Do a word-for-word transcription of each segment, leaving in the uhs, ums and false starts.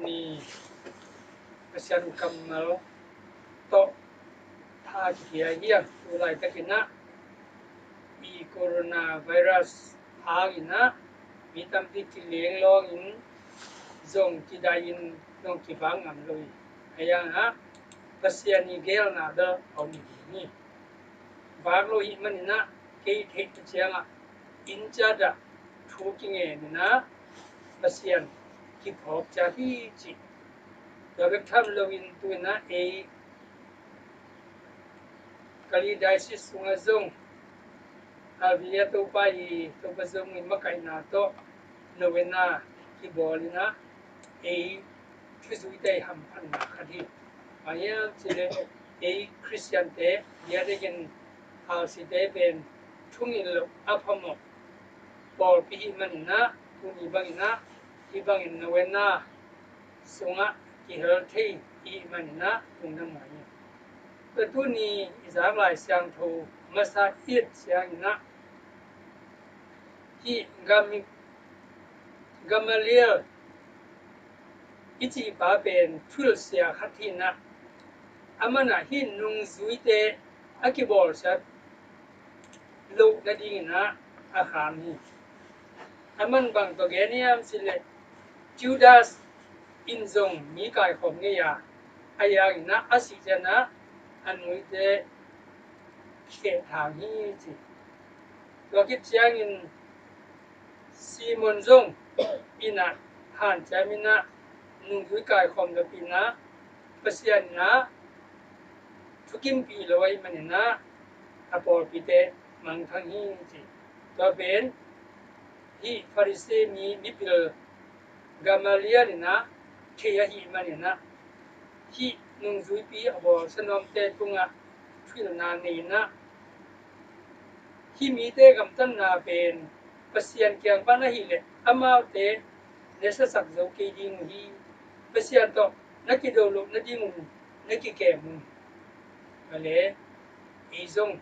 Ni Pasian kammal tawh tha kikhia hi a, tu laitakin ah i coronavirus hangin ah mi tampi kileng lawngin zong kidai in zong kivak ngam lo hi. Ahi hangin ah Pasian i geelna bel a om hi. Vak lo hi manin ah kei theih ciangah inn ciat ah thu kingen in ah Pasian kiphawk ciat hi ci. Tua bek tham loin tu in ah ei Kalay Diocese sungah zong Albania Topa i Topa zong i makaihna tawh novena kibawl in ah ei thuzuite i hamphatna khat hi. Bang hiam cih leh ei Khristiante biakinn in R C te pen thungil loh a phamawh pawlpi hi manin ah tuni bangin ah hih bangin novena sungah kihel thei i hih manin ah lungdam ngai hi. Tua tuni i zak Lai Siangtho masa i et ciangin ah hih Gam- Gamaliel i cihpa pen thuhilhsia khat hi in ah, aman ah hih nungzuite a kibawlsiat loh nadingin ah a kham hi. Aman bang tawh gen hiam cih leh Judas in zong mi kaikhawm ngei a, ahi hangin ah a sih ciangin ah a nuite kikehthang hi ci. Tua khit ciangin Simon zong in ah hanciam in ah nungzui kaikhawm lopi in ah Pasian in ah thukimpih lo ahih manin ah a pawlpite mangthang hi ci. Tua pen hih Farisi mi mipil Gamaliel in ah thei ahih manin ah hih nungzuipi a bawlsia nuamte tungah thuhilhna nei in ah hih mite gamtatna pen Pasian kiang pan ahih leh amaute na siasak zo kei ding uh hi. Pasian tawh na kido loh nadingun na kikem un. Male ei zong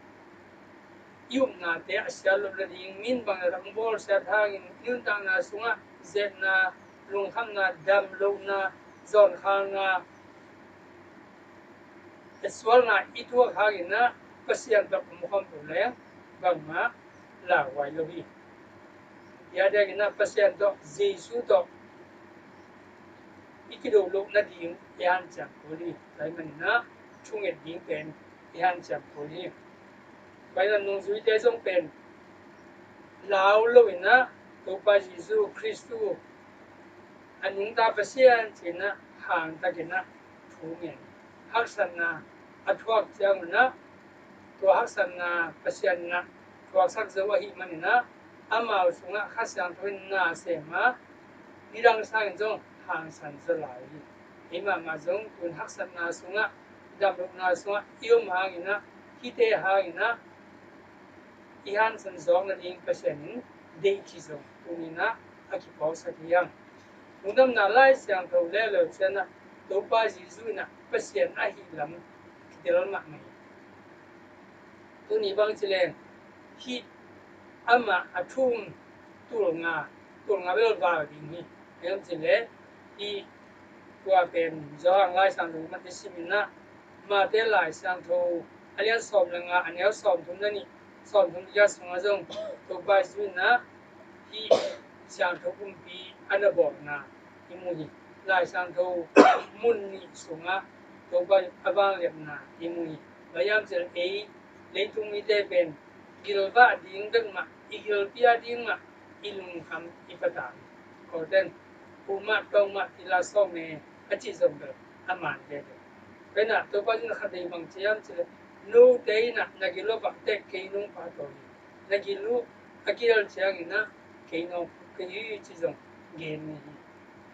i upnate a siat loh nading, min bang na rak bawlsiat hangin i nuntakna sungah zepna, lungkhamna, damlohna, zawnkhalna, sualna i tuak hangin ah Pasian tawh om khawm to leng bangmah lauhuai lo hi. Tua ahih manin ah Pasian tawh, Jesu tawh i kido loh nading i hanciam kul hi. Tua ahih manin ah thunget ding pen i hanciam kul hi. Tua ahih manin ah nungzuite zong pen lau lo in ah Topa Jesu Khristu a nungta Pasian ci in ah hangtakin ah thu ngen. Haksatna a thuak ciangun ah tua haksatna Pasian in ah thuaksak zo ahih manin ah amau sungah Kha Siangtho in na sem a, nidang sangin zong hangsan zaw lai hi. Ei mahmah zong tun haksatna sungah, damlohna sungah i om hangin ah hihte hangin ah i hangsan zawk nading Pasian in deih ci zong tuni in ah a kiphawksak hi hang. Lungdamna Lai Siangtho leuleu ciangin ah Topa Jesu in ah Pasian ahih lam kitel mahmah hi. Tuni bang ci leng hih amah a thu um tulnga, tulnga bel val ding hi. Bang hiam ci leng hih tua pen Johan Lai Siangtho mat i sim in ah Matthai Lai Siangtho a lian sawm le nga, a neu sawmthum le nih, sawmthum le giat sungah zong Topa Jesu in ah hih siangtho pumpi a na bawlna i mu hi. Lai Siangtho mun nih sungah Topa a vangliatna i mu hi. Bang hiam ci leh ei leitung mite pen gilvah ding bek mah, i gilpia ding mah i lungkham i patang. Koten, "Pu mah, Tong mah, ti la sawm e," a cih zong bel a man veve. Tua in ah Topa in khat dei bang ci hiam ci leh, "Note in ah na gil uh a pha teh kei nong pha to hi. Na gil uh a kial ciangin ah kei nong pha kei hi," ci zong gen ngei hi.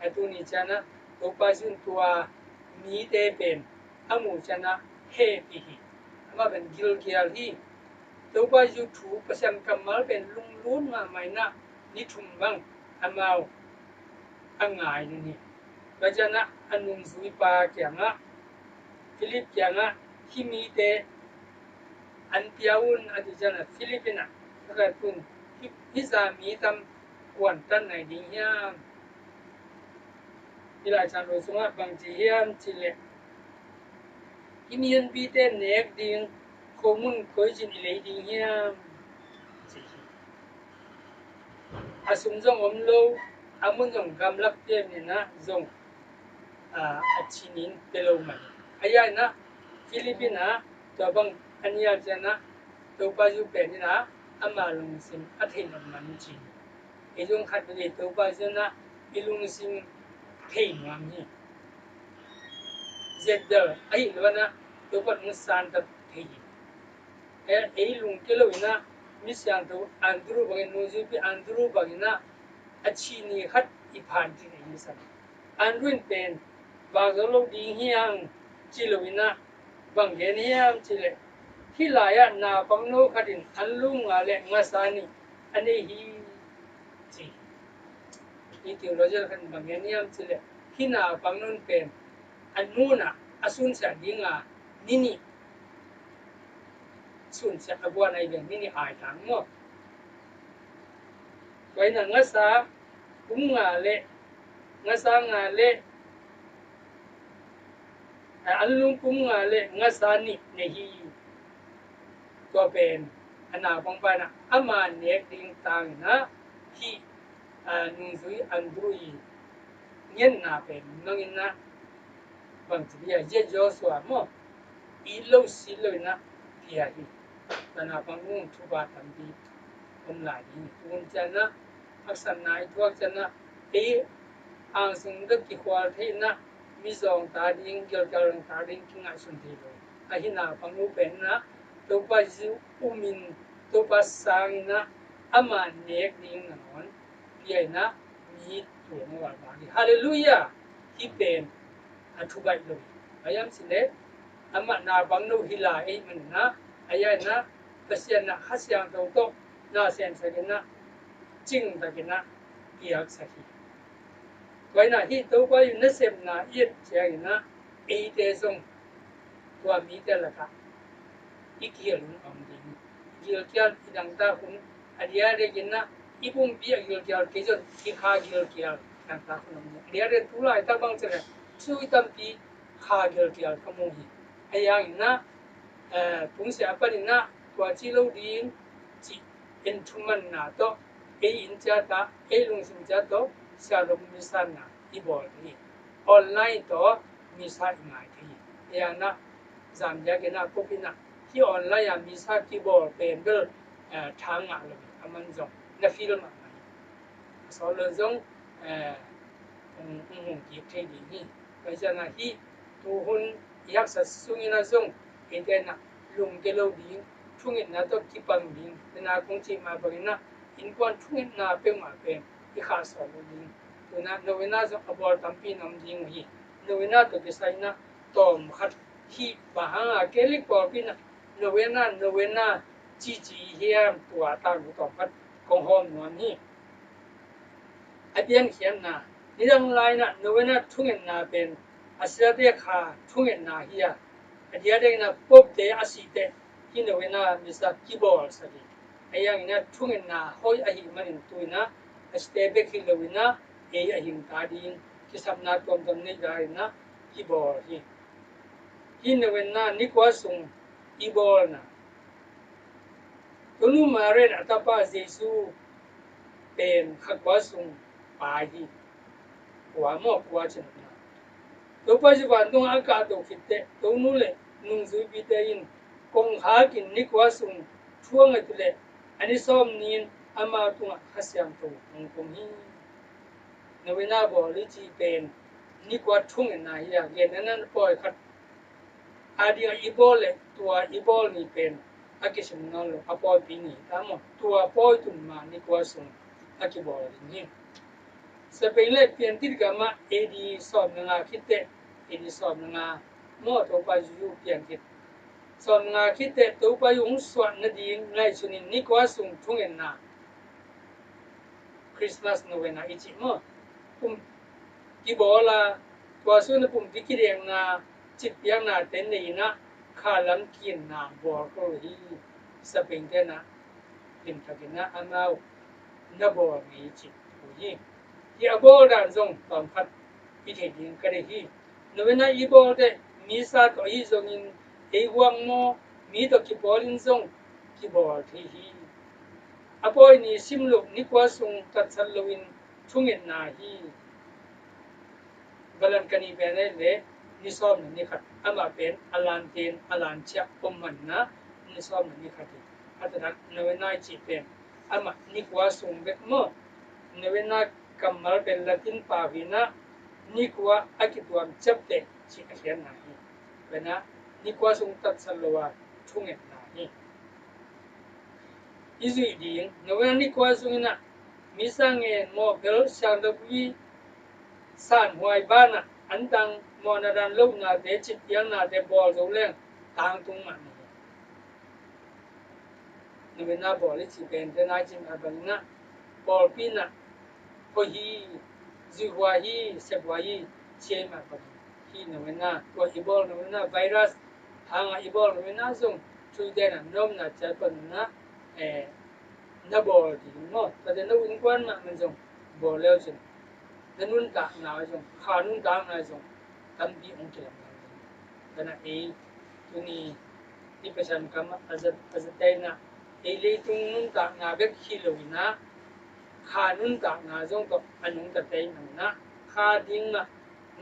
A tuni ciangin ah Topa Jesu in tua mite pen a muh ciangin ah hehpih hi. Amah pen gilkial hi. Topa Jesu thu, Pasian kammal pen lunglut mahmah in ah ni thum bang amau a ngai ning hi. Tua ciangin ah a nungzuipa kiangah, Philip kiangah, "Hih mite an pia un," a cih ciangin ah Philip in ah, "Ka ka tun hih, hih zah mi tam kuan tan nai ding hiam?" Hih Lai Siangtho sungah bang ci hiam cih leh, hih mihonpite nek ding khomun koi cin i lei ding hiam, ci hi. A sum zong om lo, a mun zong gamlak pia in ah zong, aa, a cinin pia lo mah hi. A ya in ah Philip in ah tua bang a nial ciang ah Topa Jesu pen in ah ama lungsim a thei nop man ci hi. Ei zong khat vei Topa Jesu in ah i lungsim thei nuam hi. Zet bel ahih lo in ah Topa lungsan tak thei hi. Ei, ei lungkia lo in ah mi siangtho Andrew bangin, nungzuipi Andrew bangin ah a cini khat i phan cin ei mi san. Andrew in pen vak zo lo ding hi hang ci lo in ah bang gen hiam cih leh, hih lai-ah naupangno khat in anlum nga le ngasa nih a nei hi, ci. Hih theologian khat in bang gen hiam cih leh, hih naupangno in pen a nun ah a sunsiah ding a ni nih sunsiah a guan ahi ve, ni nih aitang maw. Tua in ah ngasa pum nga le, ngasa nga le, a, anlum pum nga le ngasa nih nei hi. Tua pen a naupangpa in ah ama nek ding tang in ah hih, a, nungzui Andrew i ngetna pen mang in ah bang ci dia, zia Joshua maw, it lo sit lo in ah pia hi. Tua naupang nung thupha tampi om lai ding hi. Tu hun ciang ah haksatna i thuak ciang ah ei angsung tawh kikhual thei in ah mizawng ta ding, gilkial zong ta ding kingaihsun thei lo. Ahi naupangno pen in ah Topa Jesu um in, Topa sang in ah ama nek ding nangawn pia in ah mi tuam a valvak hi. Halleluiah! Hih pen a thu baih lo hi. Bang hiam cih leh amah naupangno hi lai ahih manin ah, a ya in ah Pasian in ah Kha Siangtho tawh na semsak in ah cingtak in ah piaksak hi. Tua in ah hih Topa i nasepna i et ciangin ah eite zong tua mite lakah i kihel hun a om ding hi. Gilkial i dangtak hun a diakdiakin ah i pumpi a gilkial kei zong i kha gilkial i dangtak hun a om ding hi. A diakdiak tu laitak bang ci leh sui tampi kha gilkial ka mu hi. Ahi hangin ah, eh, pungsia panin ah tua ci lo ding cih en thumanna tawh ei inn ciat ah ei lungsim ciat tawh siahlawm misa na i bawl thei hi. Online tawh misa i ngai thei hi. Ahi hangin ah zan diakin ah pawlpi in ah hih online ah misa kibawl pen bel, eh, tha ngah lo hi. A man zong na feel mahmah hi. A sawt lo zong, eh, hong, hong, hong kik thei ding hi. Tua ciangin ah hih tu hun i haksat sungin ah zong eite in ah lungke lo ding, thungetna tawh kipang ding, tena kong cih mah bangin ah innkuan thungetna peuhmah pen i khahsuah lo ding. Tu in ah novena zong a bawl tampi in om ding uh hi. Novena tawh kisai in ah tawm khat hih bang hang a Catholic pawlpi in ah novena, novena cici hiam, tua tangthu tawm khat kong hawm nuam hi. A piankhiatna, nidang lai in ah novena thungetna pen a siate kha thungetna hi a, a diakdiakin ah Pope te a sih teh hih novena misa kibawlsak hi. Ahi hangin ah thungetna hoih ahih manin tu in ah a siate bek hi lo in ah ei a hing ta ding kisapna tuamtuam nei lai in ah kibawl hi. Hih novena ni kua sung i bawlna, Tonu Maria in a tapa Jesu pen kha kua sung pai hi. Kua maw, kua ci nopna. Topa Jesu vantung a kahto khit teh Tonu le nungzuipite in kongkhak in ni kua sung thu a nget uh leh a ni sawm ni-in amau tungah Kha Siangtho hong kum hi. Novena bawl i cih pen ni kua thungetna hi a, gennena pawi khat a dingah i bawl leh tua i bawl ni pen a kisim nawn lo, a pawipi ni hi ta maw. Tua pawi tun ma ni kua sung a kibawl ding hi. Spain le Piantit gamah A D sawm le nga khit teh, A D sawm le nga maw, Topa Jesu pian khit sawm le nga khit teh Topa Jesu hong suah nading ngaihsun in ni kua sung thungetna Christmas novena i cih maw, kum kibawl a, tua sungin a pumpi kidekna, citpiaknate nei in ah kha lam kinna bawl ko hi. Spain te in ah limtakin ah amau na bawl ngei cih uh hi. Hih a bawl dan zong tawm khat i theih ding ka deih hi. Novena i bawl teh misa tawh ahi zongin ei guak maw, mi tawh kipawl in zong kibawl thei hi. A pawi ni sim loh ni kua sung tatsat loin thungetna hi. Valan ka ni pen ei le ni sawm na ni khat, amah pen a lanten a lanciah om manna ni sawm na ni khat hi. A tatak novena i cih pen amah ni kua sung bek maw? Novena kammal pen Latin pau hi na, ni kua a kituam ciapteh cih a khiatna hi. Vena ni kua sung tatsat lo a thungetna hi. I zuih ding novena ni kua sungin ah misa ngen maw, bel siangthopi sanhuai banah antang mawhna dan lohnate, citpiaknate bawl zo leng tangtung mah ni hi. Novena bawl i cih pen te nai cih mah bangin ah pawlpi in ah hoih hi, zuihhuai hi, sephuai hi, ci ei mah bangin hi. Novena tua i bawl novena virus hangah i bawl novena zong Tuesday na na omna ciat panin ah eh na bawl ding maw? Tate na innkuan mah man zong bawl leu cin na nuntakna zong, kha nuntakna zong tampi hong kilamdang ding. Kana ei tuni i Pasian kam a zat a zat teina ei leitung nuntakna bek hi lo in ah kha nuntakna zong tawh a nungta tei man in ah kha ding mah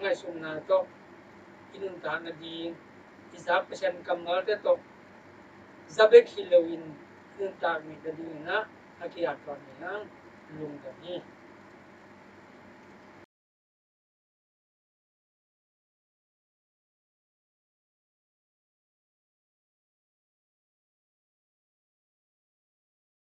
ngaihsutna tawh i nuntakna ding i zak Pasian kammalte tawh za bek hi loin i nuntak nih nadingin ah a kiat tuan ni hang lungdam hi.